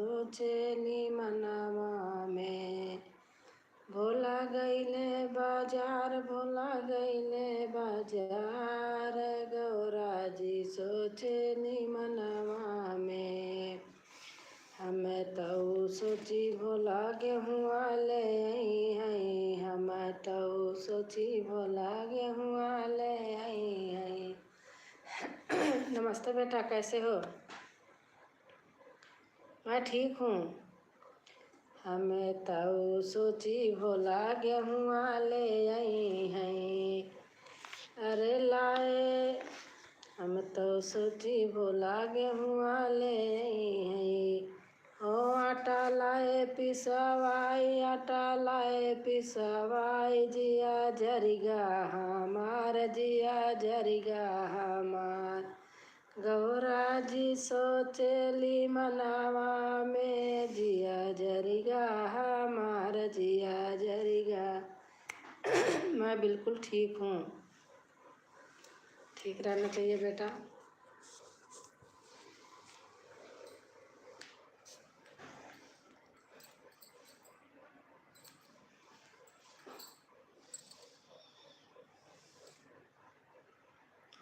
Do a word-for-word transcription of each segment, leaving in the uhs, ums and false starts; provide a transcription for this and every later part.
सोचेली मनवा में। भोला गइले बाजार, भोला गइले बाजार, गौरा जी सोचेली मनवा में। हम तौ सोची भोला गेहुआ ले आई हैं, हम तौ सोची भोला गेहुआ ले आई हैं। नमस्ते बेटा, कैसे हो? मैं ठीक हूँ। हम तौ सोची भोला गेहुआ ले आई हैं। अरे लाए, हम तौ सोची भोला गेहुआ ले आई हैं। ओ आटा लाए पिसवाई, आटा लाए पिसवाई, जिया जरिगा हमार, जिया जरिगा हमार। गौरा जी सोचेली मनवा में, जिया जरिगा हमार, जिया जरिगा। मैं बिल्कुल ठीक हूँ। ठीक रहना चाहिए बेटा।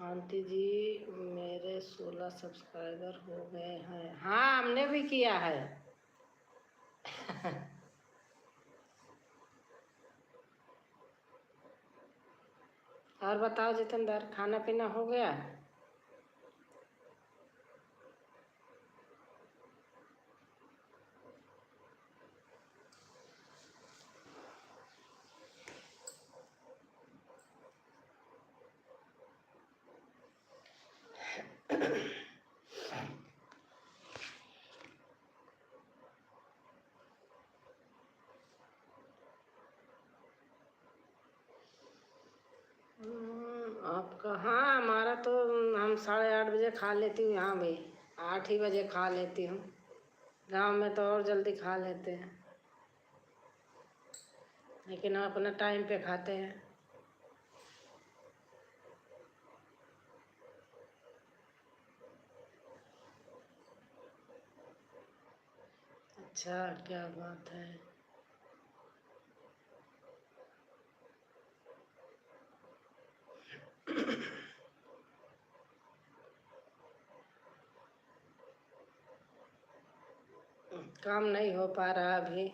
आंटी जी, मेरे सोलह सब्सक्राइबर हो गए हैं। हाँ, हमने भी किया है। और बताओ जितेंद्र, खाना पीना हो गया? हम्म, आपका, हाँ, हमारा तो, हम साढ़े आठ बजे खा लेती हूँ यहाँ भी, आठ ही बजे खा लेती हूँ। गाँव में तो और जल्दी खा लेते हैं, लेकिन हम अपना टाइम पे खाते हैं। अच्छा, क्या बात है। काम नहीं हो पा रहा अभी,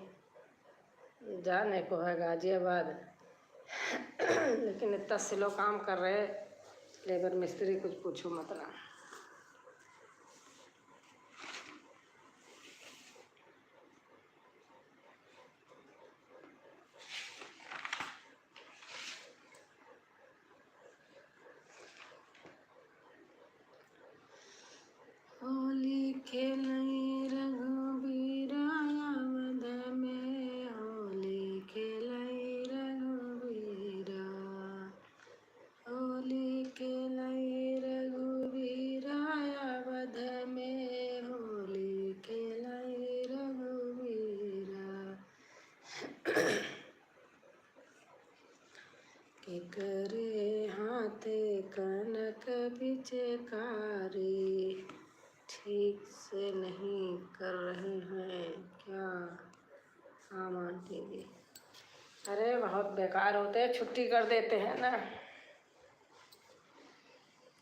जाने को है गाजियाबाद, लेकिन इतना स्लो काम कर रहे लेबर मिस्त्री, कुछ पूछो मत ना। होली खेलई रघुबीरा अवध में, होली खेलई रघुबीरा। होली खेलई रघुबीरा अवध में, होली खेलई रघुबीरा। केकरे हाथे कनक पिचकारी, ठीक से नहीं कर रहे हैं क्या? हाँ, आंटी जी। अरे, बहुत बेकार होते हैं, छुट्टी कर देते हैं ना,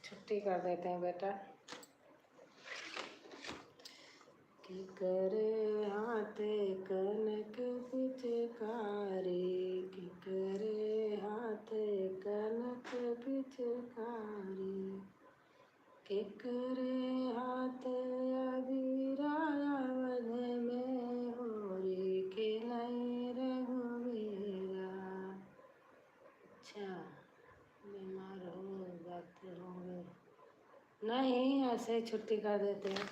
छुट्टी कर देते हैं बेटा। केकरे हाथे कनक पिचकारी, केकरे हाथे कनक पिचकारी। केकरे हाथ अबीरा अवध में, होरी खेलाई रघुबीरा। अच्छा, बीमार हो जाते होंगे। नहीं, ऐसे ही छुट्टी कर देते हैं।